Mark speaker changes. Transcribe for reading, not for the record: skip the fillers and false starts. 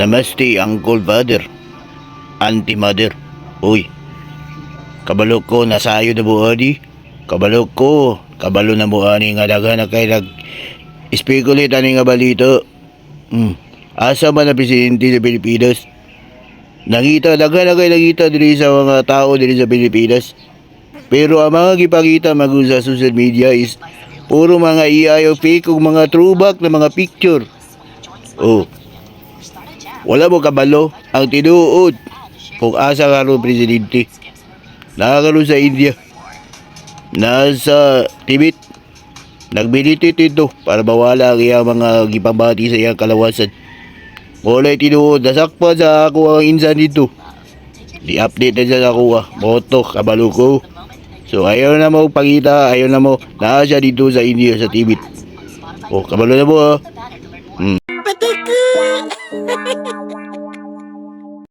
Speaker 1: Namaste, Uncle Father. Auntie Mother. Uy. Kabalo ko, nasayo na mo ani. Kabalo ko, kabalo na mo ani nga daghan na kay nag speculate ani nga balita. Asa man ang presidente sa Pilipinas? Nangita, daghan na kay nangita diri sa mga tao diri sa Pilipinas. Pero ang mga gipakita magun sa social media is puro mga AI o fake ug mga throwback na mga picture. Oh. Wala mo kabalo ang tinuod kung asa karon presidente. Naa karon sa India. Nasa Tibet. Nagmeditate dito para mawala ang iyang mga gipamati sa iyang kalawasan. Wala tinuod. Nasakpan sa ako ang insan dito. Di-update na siya sa ako ah. Moto, kabalo ko. So ayaw na mo pangita, ayaw na mo. Naa siya dito sa India, sa Tibet. Oh, kabalo na mo ah.
Speaker 2: Pataka!